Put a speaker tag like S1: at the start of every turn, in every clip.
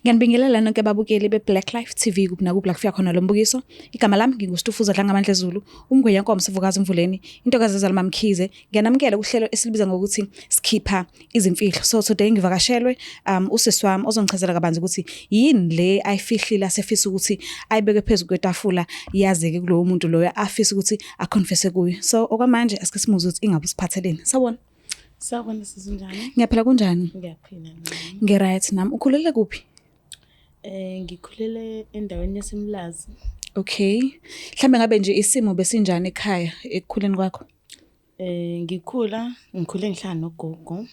S1: Ngiyanibingelela nonke ababukeli be-Black Life TV kuphi nakuphi la kufika khona lo mbukiso. Igama lami nginguStufuza Dlangamandla Zulu, umngwenya nkomo sivukazi emvuleni, intokazi ezalwa MaMkhize. Ngiyanamukela kuhlelo esilibiza ngokuthi sikhipha izimfihlo. So today ngivakashelwe usisi wami ozongichazela kabanzi ukuthi yini le ayifihlile asefisa ukuthi ayibeke phezu kwetafula yazeke kulowo muntu loyo afisa ukuthi aconfesse kuyo. So okwamanje asike simuzwe ukuthi ingabe usiphatheleni. Sawubona.
S2: Sawubona sisi, unjani?
S1: Ngiyaphila, kunjani?
S2: Ngiyaphila nami.
S1: Ngi-right nami. Ukhulele kuphi?
S2: Ngikhulele endaweni yaseMlazi.
S1: Okay. Mhlambe ngabe nje isimo besinjani ekhaya ekukhuleni kwakho?
S2: Ngikhula, ngikhule ngihlala nogogo.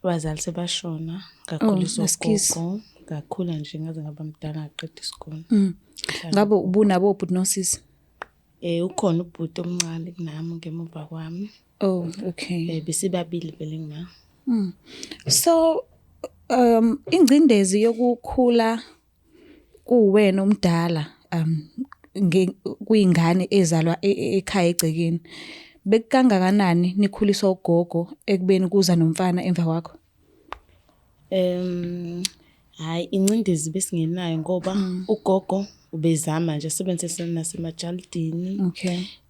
S2: Abazali sebashona, ngakhuliswa
S1: askies.
S2: ugogo. Ngakhula nje ngaze ngaba mdala, ngaqeda isikole. Ngihlala
S1: Ngabe
S2: nogogo.
S1: ubunabo obhuti nosisi?
S2: Ukhona ubhuti omncane kunami ngemuva kwami.
S1: Oh, okay.
S2: Besibabili vele ngima.
S1: So ingcindezi yokukhula kuwena omdala kuyingane ezalwa ekhaya egcekeni. Bekukangakanani nikhuliswa ugogo ekubeni kuza nomfana emva kwakho?
S2: Hhayi, ingcindezi besingenayo ngoba ugogo ubezama nje asebenzise nasemajalidini.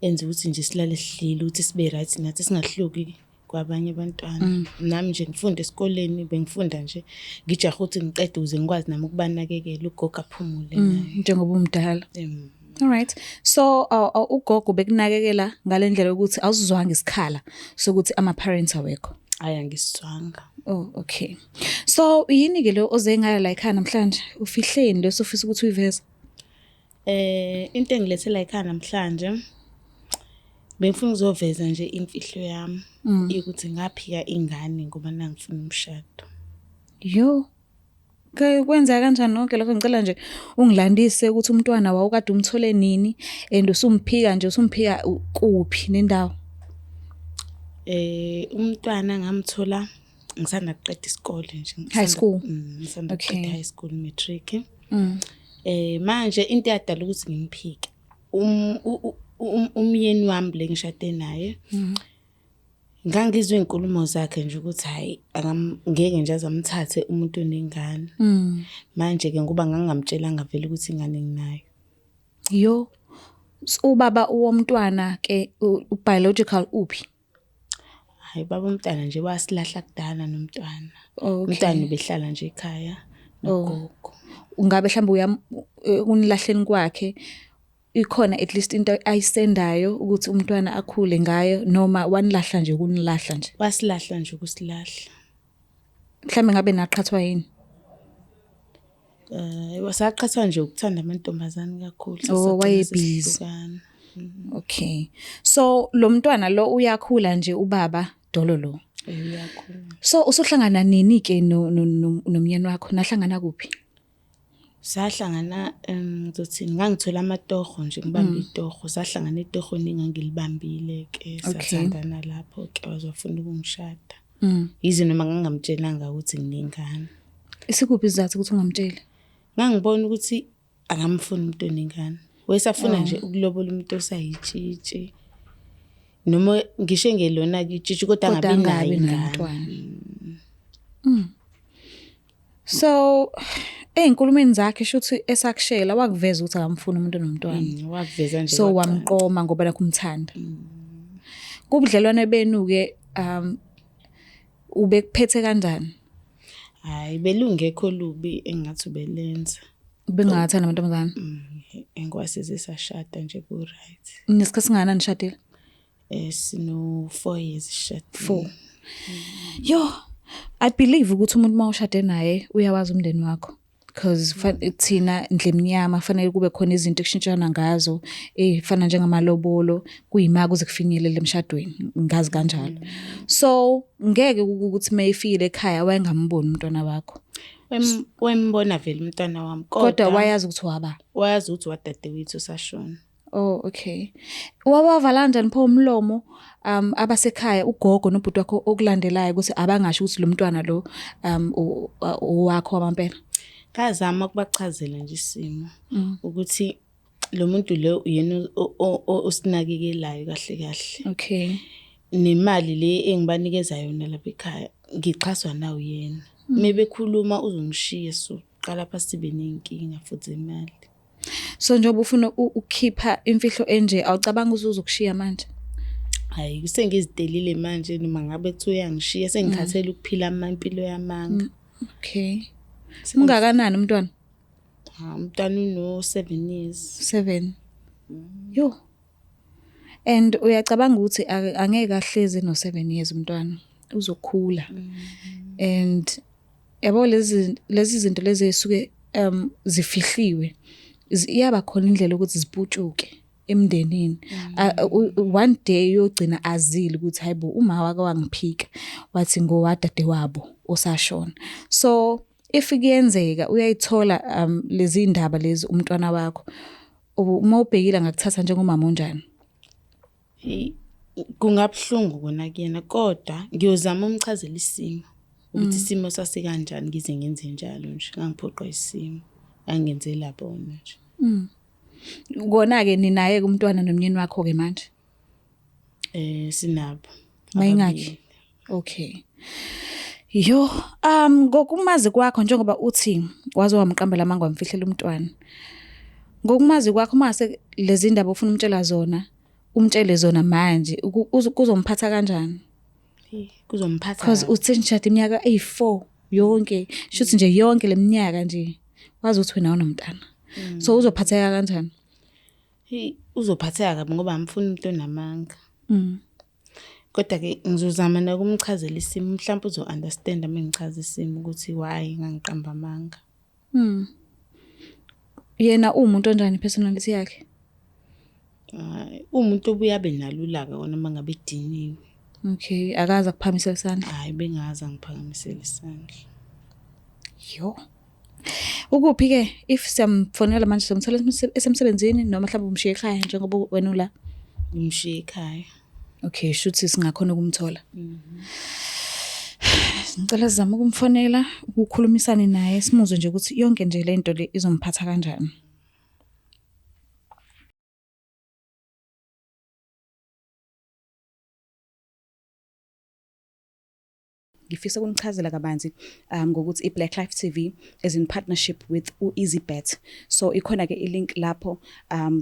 S2: Enze ukuthi nje silale sidlile, ukuthi sibe right nathi, singahluki kwabanye abantwana. Nami nje ngifunda esikoleni, bengifunda nje ngijahe ukuthi ngiqede ukuze ngikwazi nami ukubanakekela, ugogo aphumule naye.
S1: Njengoba umdala. All right. So ugogo bekunakekela ngale ndlela yokuthi awusizwanga isikhala sokuthi ama parents awekho.
S2: Hhayi, angisizwanga.
S1: Oh, okay. So yini ke lo oze ngayo la ekhaya namhlanje? Ufihleni leso ofisa ukuthi uyiveze?
S2: Into engilethe la ekhaya namhlanje, bengifuna ukuzoveza nje imfihlo yami ukuthi ngaphika ingane ngoba nangifuna umshado.
S1: Yo. Ke kwenzeka kanjani konke lokho? Ngicela nje ungilandise ukuthi umntwana wawukade umthole nini and usumphika nje, usumphika kuphi nendawo?
S2: Umntwana ngamthola ngisanda kuqeda isikole nje.
S1: High school?
S2: Ngisanda kuqeda high school, matric. Manje into eyadala ukuthi ngimphike, umyeni wami le ngishade naye, ngangizwa iy'nkulumo zakhe nje ukuthi hhayi, ngeke nje aze amthathe umuntu onengane. Manje-ke ngoba ngangingamtshelanga vele ukuthi ingane nginayo.
S1: Yo, ubaba womntwana ke biological uphi?
S2: Hhayi, baba umntwana nje wasilahla kudala nomntwana. Umntwana ubehlala nje ekhaya nogogo.
S1: Ungabe mhlawumbe ekunilahleni kwakhe ikhona at least into ayisendayo ukuthi umntwana akhule ngayo, noma wanilahla nje ukunilahla nje?
S2: Wasilahla nje ukusilahla.
S1: Mhlambe ngabe naqhathwa yini?
S2: Saqhathwa nje ukuthanda amantombazane kakhulu.
S1: Oh,
S2: Sasagcina
S1: waye-busy.
S2: sesihlukana.
S1: Okay. So lo mntwana lo uyakhula nje, ubaba dolo lo.
S2: Uyakhula.
S1: So usuhlangana nini ke nomyeni wakho? Nahlangana kuphi?
S2: Sahlangana, ngizothini, ngangithola amatoho nje, ngibambe itoho, sahlangana etohweni engangilibambile ke, sathandana lapho ke, waze wafuna ukungishada. Yize noma ngangingamtshelanga ukuthi nginengane.
S1: Isikuphi isizathu ukuthi ungamtsheli?
S2: Ngangibona ukuthi akamfuni umuntu onengane. Wayesafuna nje ukulobola umuntu osayitshitshi. Noma ngisho engelona-ke itshitshi, kodwa
S1: Kodwa
S2: angabi nayo
S1: angabi
S2: ingane.
S1: nomntwana. So ey'nkulumeni zakhe shuthi esakushela wakuveza ukuthi akamfuni umuntu onomntwana.
S2: Wakuveza nje
S1: So
S2: kwacaca.
S1: Wamqoma ngoba nakho umthanda. Kubudlelwane benu-ke ubekuphethe kanjani?
S2: Hhayi, belungekho lubi engathi ubelenza.
S1: Bengathanda amantombazane.
S2: Ngoba size sashada nje, ku-right.
S1: Nesikhathi singakanani nishadile?
S2: Sino 4 years sishadile.
S1: 4. Yo, I believe ukuthi umuntu mawushade naye uyawazi umndeni wakho. Because thina ndlemnyama fanele kube khona izinto ekushintshana ngazo ezifana njengamalobolo, kuyima kuze kufinyelele emshadweni, ngazi kanjalo. So ngeke ukuthi mayefikile ekhaya wayengamboni umntwana wakho.
S2: Wembona vele umntwana wami.
S1: Kodwa wayazi ukuthi waba.
S2: Wayazi ukuthi wadadewethu osashona.
S1: Oh, okay. Wawavala kanjani pho umlomo abasekhaya, ugogo nobhuti wakho okulandelayo, ukuthi abangasho ukuthi lo mntwana lo owakho wamampela?
S2: Ngazama ukubachazela nje isimo ukuthi lo muntu lo uyena osinakekelayo kahle kahle. Nemali le engibanikeza yona lapha ekhaya, ngixhaswa na uyena. Mebekhuluma uzongishiya so qala phansi sibe nenkinga futhi zemali.
S1: So njengoba ufuna ukukhipha imfihlo enje awucabanga ukuthi uzokushiya manje?
S2: Hayi sengizitelile manje noma ngabe kuthiwa uyangishiya sengikhathele ukuphila impilo yamanga.
S1: Okay. Ungakanani umntwana?
S2: Ha, umntwana uno 7 years.
S1: 7. Yo. And uyacabanga ukuthi angeke ahlezi no 7 years umntwana, uzokhula. And yabo lezi zinto lezi ezisuke zifihliwe iyaba khona indlela ukuthi ziputshuke emndenini. One day uyogcina azile ukuthi hayibo uma wake wangiphika wathi ngowadade wabo osashona. So if kuyenzeka uyayithola lezi ndaba lezi umntwana wakho, uma ubhekile angakuthatha njengomama onjani?
S2: Kungabuhlungu kona kuyena kodwa ngiyozama umchazela isimo ukuthi isimo sasikanjani ngize ngenze njalo nje, ngangiphoqwa isimo, ngangenzela bona nje.
S1: Kona-ke ninaye-ke umntwana nomnyeni wakho-ke manje?
S2: Sinabo.
S1: Mayingakhi? Okay. Yo, ngokumazi kwakho njengoba uthi waze wamqambela amanga wamfihlela umntwana. Ngokumazi kwakho mase lezi ndaba ufuna umtshela zona, umtshele zona manje kuzomphatha kanjani?
S2: Kuzomphatha.
S1: Because uthe nishade iminyaka eyi4 yonke, shuthi nje yonke leminyaka nje wazi ukuthi wena unomntana. So uzophatheka kanjani?
S2: Uzophatheka kabi ngoba angifuni umuntu onamanga. Kodwa ke ngizozama nokumchazela isimo, mhlawumbe uzo understand uma ngichaza isimo ukuthi why ngangiqamba amanga.
S1: Yena uwumuntu onjani personality yakhe?
S2: Umuntu obuye abe nalo ulaka kona uma ngabe ediniwe.
S1: Okay, akaze akuphakamisele isandla.
S2: Hayi bengaze angiphakamisele isandla.
S1: Yo. Ukuphi ke if siyamfonela manje somthola esemsebenzini noma mhlawumbe umshiye ekhaya njengoba wena ula?
S2: Ngimshiye ekhaya.
S1: Okay, shuthi singakhona ukumthola. Ngicela sizame ukumfonela, ukukhulumisane naye, simuzwe nje ukuthi yonke nje lento le izomphatha kanjani. Ngifisa ukunichazela kabanzi ngokuthi i-Black Life TV is in partnership with u-EasyBet. So ikhona ke i-link lapho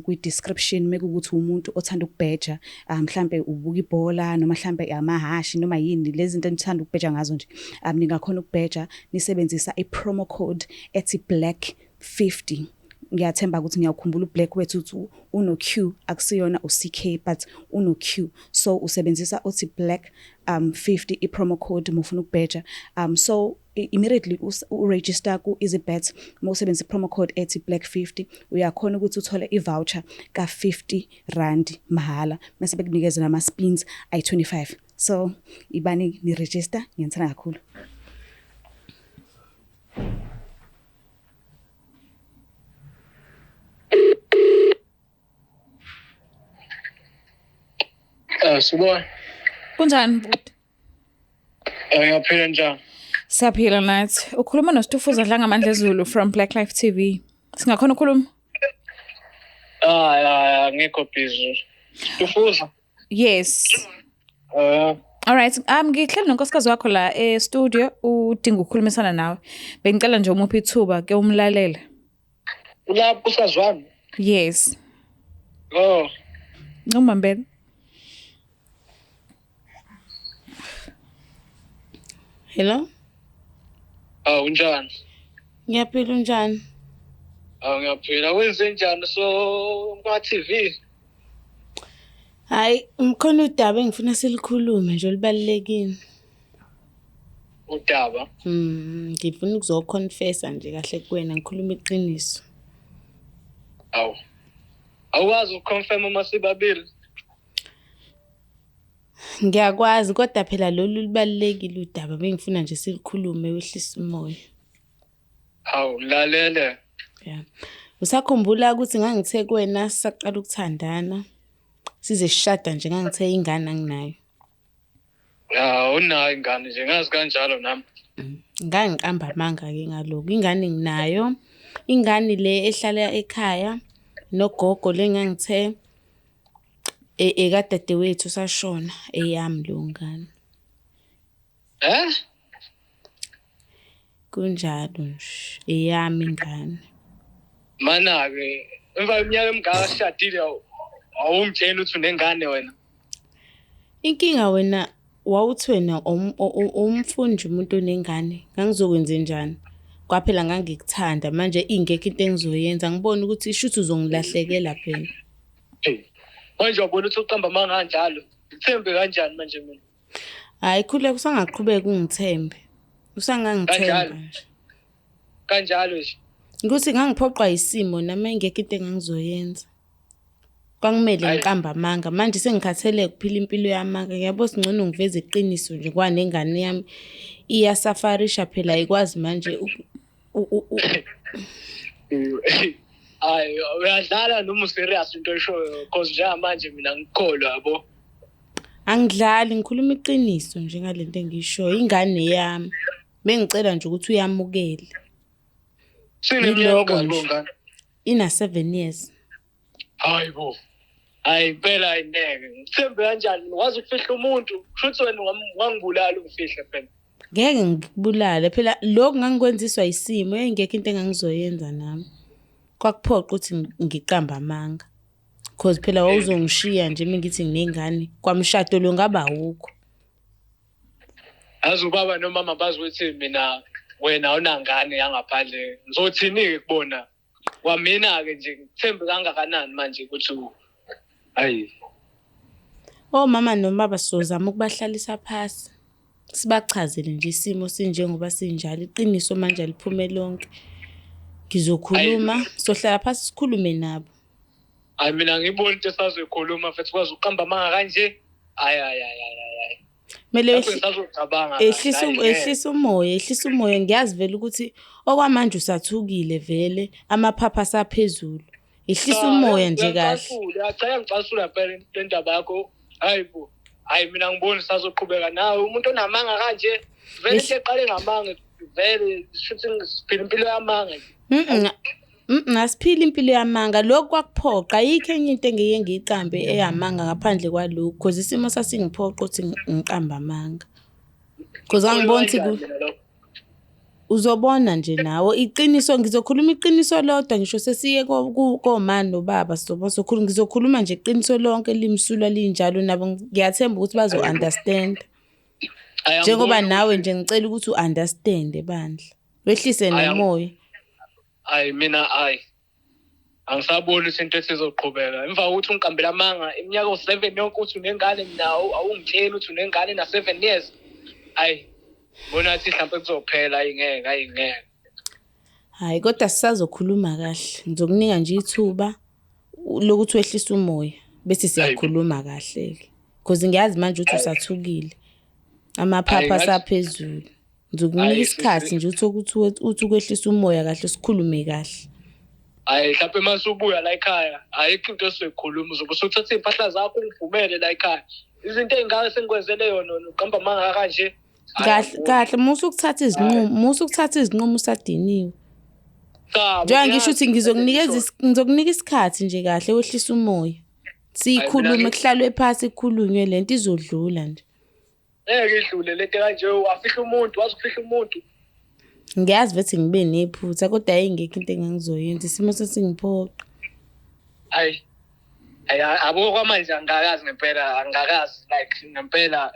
S1: kwi-description mekuwukuthi umuntu othanda ukubheja, mhlambe ubuka ibhola noma mhlambe amahhashi noma yini lezi zinto enithanda ukubheja ngazo nje. Ningakhona ukubheja nisebenzisa i-promo code ethi Black 50. Ngiyathemba ukuthi ngiyawukhumbula uBlack wethu uthi uno Q, akusiyona u-CK but uno Q. So usebenzisa uthi Black 50 i-promo code mufuna ukubheja. So immediately u-register ku-EasyBet uma usebenzisa i-promo code ethi Black 50 uyakhona ukuthi uthole i-voucher ka 50 rand mahhala mase bekunikeza nama spins ayi-25. So ibani ni register, ngiyanithanda kakhulu.
S3: Sibona.
S1: Kunjani bhuti?
S3: Ngiyaphila njani?
S1: Siyaphila nathi. Ukhuluma noStufuza Dlangamandla Zulu from Black Life TV. Singakhona ukukhuluma?
S3: Hayi hayi angikho busy. Stufuza.
S1: Yes. All right. Ngihleli nonkosikazi wakho la e studio udinga ukukhulumisana nawe. Bengicela nje umuphe ithuba ke umlalele.
S3: Ulapho nkosikazi wami?
S1: Yes.
S3: Oh.
S1: Ngumambele.
S2: Hello?
S3: Unjani?
S2: Ngiyaphila, unjani?
S3: Ngiyaphila. Wenze njani so kwa TV?
S2: Hayi, ngikhona udaba engifuna silikhulume nje olubalulekile.
S3: Udaba?
S2: Ngifuna ukuzoconfessa nje kahle kuwena, ngikhuluma iqiniso.
S3: Awu. Awukwazi ukuconfirm uma sibabili?
S2: Ngiyakwazi kodwa phela lolu lubalulekile udaba, bengifuna nje silikhulume wehlise umoya.
S3: Hawu, lalele.
S2: Yeah. Usakhumbula ukuthi ngangithe kuwena sisaqala ukuthandana size sishada nje ngangithe ingane anginayo.
S3: Ya, unayo ingane nje, ngazi kanjalo nami.
S2: Ngangiqamba amanga ke ngalokho. Ingane nginayo. Ingane le ehlala ekhaya nogogo le ngangithe ekadadewethu sashona eyami leyo ngane.
S3: Eh?
S2: Kunjalo nje, eyami ingane.
S3: Mana-ke emva kweminyaka emingaka sishadile awungitsheli ukuthi unengane wena.
S2: Inkinga wena wawuthi wena umfuni nje umuntu onengane, ngangizokwenzenjani? Kwaphela ngangikuthanda manje ingekho into engizoyenza ngibone ukuthi shuthi uzongilahlekela phela.
S3: Hey, manje wabona ukuthi uqamba amanga kanjalo. Ngithembe kanjani manje mina?
S2: Hhayi khuleka usangaqhubeka ungithembe. Usangangithemba nje.
S3: Kanjalo nje.
S2: Ukuthi ngangiphoqwa yisimo nami ingekho into engangizoyenza. Kwakumele ngiqambe amanga manje sengikhathele ukuphila impilo yamanga ngiyabo singcono ngiveze iqiniso nje ngoba nengane yami iyasafarisha phela ayikwazi manje
S3: Hayi uyadlala noma userious into oyishoyo cause njengamanje mina ngikholwa yabo.
S2: Angidlali ngikhuluma iqiniso nje ngalento engiyishoyo ingane yami. Bengicela nje ukuthi uyamukele.
S3: Sineminyaka ngane.
S2: Ina 7 years.
S3: Hayi bo. Hayi impela ayineke. Ngithembe kanjani wazi ukufihla umuntu? Kusho wena ungangibulala ungifihle phela.
S2: Ngeke ngikubulale phela lokhu ngangikwenziswa isimo yayingekho into engangizoyenza nami. Kwakuphoqa ukuthi ngiqambe amanga. Cause phela wawuzongishiya nje uma ngithi nginengane kwamshado lo ngaba awukho.
S3: Yazi ubaba nomama bazi ukuthi mina wena awunangane yangaphandle. Ngizothini-ke kubona? Kwamina-ke nje ngithembe kangakanani manje ukuthi hayi.
S2: Omama nobaba sizozama ukubahlalisa phasi sibachazele nje isimo sinjengoba sinjalo iqiniso manje aliphume lonke. Ngizokhuluma sohlala phasi sikhulume nabo.
S3: Hayi mina ngibona into esazoyikhuluma mfethu kwazi uqamba amanga kanje. Hayi hayi hayi hayi.
S2: Kumele ehlise ehlise umoya, ehlise umoya. Ngiyazi vele ukuthi okwamanje usathukile vele, amaphaphu asaphezulu. Ehlise umoya nje kahle.
S3: Cha iyangicasula phela le ndaba yakho. Hayi bo. Hayi mina ngiboni sazoqhubeka nawe umuntu onamanga kanje. Vele into eqale ngamanga vele shuthi siphila impilo yamanga.
S2: Asiphili impilo yamanga lokhu kwakuphoqa ayikho enye into engike ngiyiqambe eyamanga ngaphandle kwalokhu cause isimo sasingiphoqa ukuthi ngiqambe amanga. Cause ngangibona ukuthi uzobona nje nawe iqiniso ngizokhuluma iqiniso lodwa ngisho sesiye koma nobaba sizoba sokhuluma ngizokhuluma nje iqiniso lonke limsulwa linjalo nabo ngiyathemba ukuthi bazo-understand. Njengoba nawe nje ngicela ukuthi u-understand bandla. Wehlise nomoya.
S3: Hayi mina hayi angisaboni ukuthi into esizoqhubeka emva kokuthi ungiqambela amanga iminyaka o-7 yonke uthi unengane mina awungitsheli ukuthi unengane na-7 years hayi bona athi mhlawumpe kuzophela hayi ngeke hayi ngeke
S2: Hayi kodwa sisazokhuluma kahle. Ngizokunika nje ithuba lokuthi wehlise umoya bese siyakhuluma kahle ke. Because ngiyazi manje ukuthi usathukile. Amaphaphu asaphezulu. Ngizokunika isikhathi nje uthi ukuthi uthi ukwehlisa umoya kahle sikhulume kahle.
S3: Hayi mhlawumbe uma usubuya la ekhaya ayikho into esizoyikhuluma uzobe usuthatha iy'mpahla zakho ungivumele la ekhaya. Izinto ey'ngaka sengikwenzele yona uqamba amanga kanje.
S2: Kahle kahle musa ukuthatha izinqumo, musa ukuthatha izinqumo usadiniwe.
S3: Cha,
S2: Njengoba ngisho ukuthi ngizokunikeza ngizokunika isikhathi nje kahle wehlisa umoya. Siyikhulume kuhlalwe phasi kukhulunywe lento izodlula nje.
S3: Ngeke idlule lento kanje wafihla umuntu, wazi ukufihla umuntu.
S2: Ngiyazi bethi ngibe nephutha kodwa ayingekho into engangizoyenza isimo sesingiphoqa.
S3: Hayi. Hayi abo kwamanje angikazi ngempela angikazi like ngempela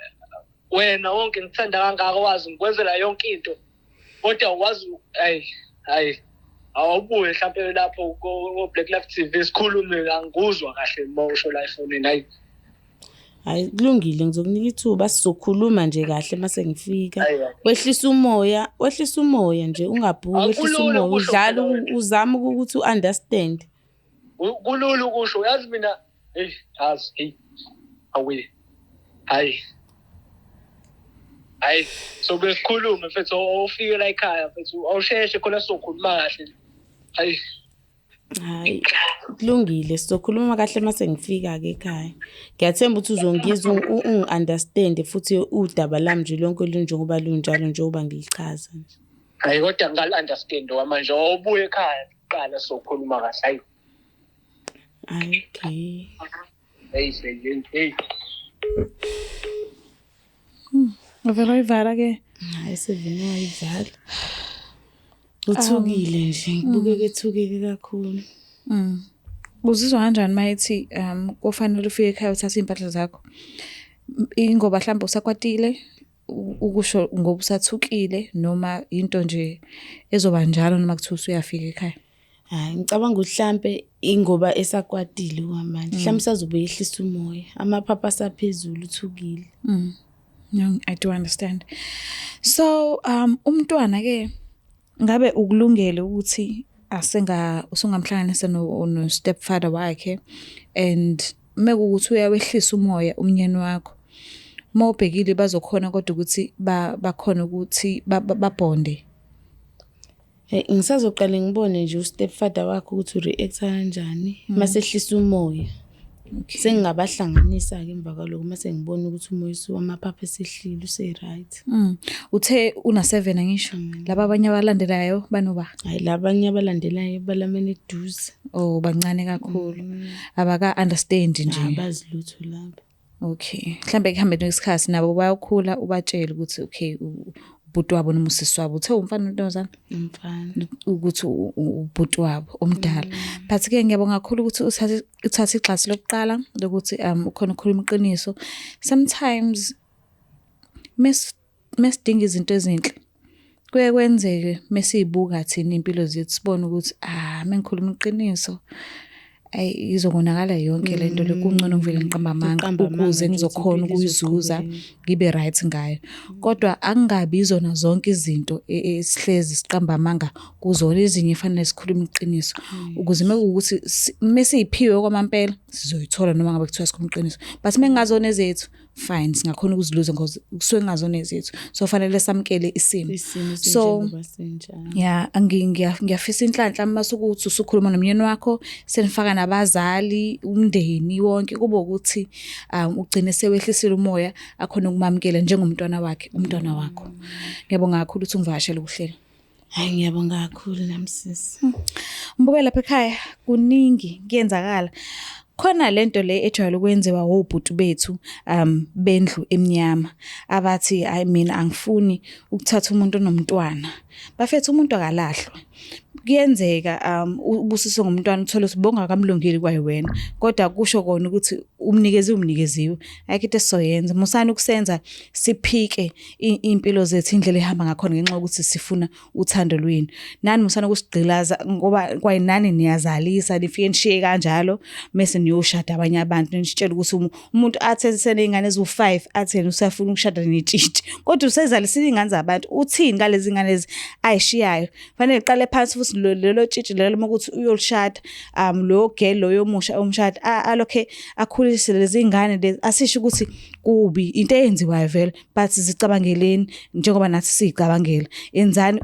S3: wena wonke ngikuthanda kangaka wazi ngikwenzela yonke into kodwa wazi hayi hayi awubuye mhlawumpe lapho ko-Black Life TV sikhulume angikuzwa kahle uma usho la efonini hayi
S2: Hayi kulungile ngizokunika ithuba sizokhuluma nje kahle uma sengifika. Wehlisa umoya, wehlisa umoya nje ungabhuki wehlisa umoya udlala uzama ukuthi u-understand.
S3: Kulula ukusho uyazi mina hey yazi hey awe hayi hayi so besikhulume mfethu awufike la ekhaya mfethu awusheshe khona sizokhuluma kahle hayi
S2: Hayi, kulungile sizokhuluma kahle uma sengifika-ke ekhaya. Ngiyathemba ukuthi uzongizwa ungi-understand-e futhi udaba lami nje lonke lunjengoba lunjalo njengoba ngilichaza nje.
S3: Hayi kodwa ngali-understand kwamanje awubuye ekhaya kuqala sokhuluma kahle hayi.
S2: Hayi okay.
S3: Hey hey.
S1: Uvele wayivala ke.
S2: Hayi sevele wayivala. Uthukile nje, ngibukeka ethukeke kakhulu.
S1: Uzizwa kanjani mayethi kufanele ufike ekhaya uthathe iy'mpahla zakho? Ingoba mhlawumbe usakwatile, ukusho ngoba usathukile noma into nje ezoba njalo noma kuthiwa usuyafika ekhaya?
S2: Hhayi, ngicabanga ukuthi hlampe ingoba esakwatile okwamanje, mhlawumbe usazobe ehlisa umoya, amaphaphu asaphezulu uthukile.
S1: No, I do understand. So umntwana ke ngabe ukulungele ukuthi asenga usungamhlanganisa no stepfather wakhe, and mekuwukuthi uyawehlisa umoya umnyeni wakho, mawubhekile bazokhona kodwa ukuthi bakhona ukuthi babonde?
S2: Hey, ngisazoqale ngibone nje u-stepfather wakhe ukuthi u-react-a kanjani mase ehlisa umoya. Sengingabahlanganisa-ke emva kwaloko mase ngibona ukuthi umoya amaphaphu esehlile, use-right.
S1: Uthe una 7, angisho? Laba abanye abalandelayo banoba?
S2: Hhayi, labanye abalandelayo balamene eduze.
S1: Oh, bancane kakhulu. Abaka understand nje.
S2: Abazi lutho labo.
S1: Okay. Mhlambe kuhambe nesikhathi nabo bayakhula, ubatshele ukuthi okay, ubhuti wabo noma usisi wabo, uthe umfana nontombazana?
S2: Umfana.
S1: Ukuthi ubhuti wabo omdala. But ke ngiyabonga kakhulu ukuthi uthathe igxathu lokuqala lokuthi ukhona ukukhuluma iqiniso. Sometimes mesidinga izinto ezinhle, kuye kwenzeke mesiyibuka thina iy'mpilo zethu sibone ukuthi ah, mengikhuluma iqiniso, ayi, izokonakala yonke lento le, kungcono ngivele ngiqambe amanga
S2: Uqambe amanga
S1: ukuze
S2: nje ukuthi
S1: ngizokhona
S2: impilo
S1: ukuyizuza,
S2: izoqhubeka.
S1: Ngibe right ngayo. Kodwa akungabi izona zonke izinto esihlezi siqamba amanga kuzona, ezinye fanele sikhulume iqiniso ukuze mekuwukuthi mesiyiphiwe kwamampela sizoyithola noma ngabe kuthiwa sikhuluma iqiniso. But mekungazona ezethu, fine, singakhona ukuziluza because kusuke kungazona ezethu, so fanele samukele isimo.
S2: Isimo
S1: So
S2: sinjengoba sinjalo.
S1: Yeah, ngiyafisa inhlanhla masukuthi usukhuluma nomyeni wakho, senifaka nabazali, umndeni wonke, kube ukuthi ugcine sewehlisile umoya, akhona ukumamukela njengomntwana wakhe, umntwana wakho. Ngiyabonga kakhulu ukuthi ungivakashele kuhlelo.
S2: Hhayi, ngiyabonga kakhulu nami, sisi.
S1: Mbuke lapha ekhaya kuningi kuyenzakala. Khona lento le ejwayele ukwenziwa obhuti bethu bendlu emnyama abathi hayi, mina angifuni ukuthatha umuntu onomntwana. Bafethu, umuntu akalahlwa. Kuyenzeka ubusiswe ngomntwana, uthole ukuthi bongakamlungeli kwaye wena, kodwa kusho kona ukuthi umnikezi umnikeziwe. Ayikho into esizoyenza. Musani ukusenza siphike iy'mpilo zethu indlela ehamba ngakhona ngenxa yokuthi sifuna uthando lwenu. Nani musani ukusigqilaza ngoba kwayinani niyazalisa, nifike nishiye kanjalo mese niyoshada abanye abantu, nitshele ukuthi umuntu athi eseney'ngane eziwu-5 athi yena usafuna ukushada netshitshi, kodwa usezalisile iy'ngane zabantu. Uthini ngalezi ngane lezi ayishiyayo? Fanele iqale phansi futhi lelo tshitshi lelo uma kuthi uyolishada, lo girl loyo omusha omshada, alokhe akhulise lezi ngane lezi. Asisho ukuthi kubi into eyenziwayo vele, but zicabangeleni njengoba nathi siyicabangela. Enzani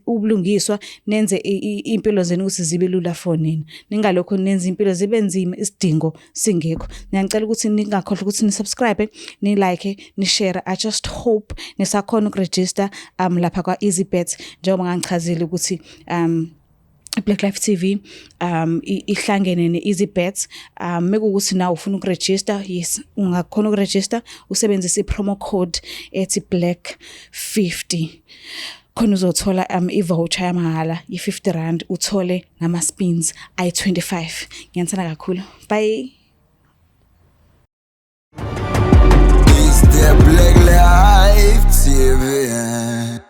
S1: ubulungiswa, nenze iy'mpilo zenu ukuthi zibe lula for nina, ningalokho nenza iy'mpilo zibe nzima isidingo singekho. Ngiyacela ukuthi ningakhohlwa ukuthi ni-subscribe, ni-like, ni-share. I just hope nisakhona uku-register lapha kwa-EasyBet, njengoba ngangichazile ukuthi Black Life TV ihlangene ne-EasyBet. Mekuwukuthi nawe ufuna uku-register, yes, ungakhona uku-register usebenzise i-promo code ethi Black 50, khona uzothola i-voucher yamahhala i-R50, uthole nama-spins ayi-25. Ngiyanithanda kakhulu, bye.
S4: It's the Black Life TV.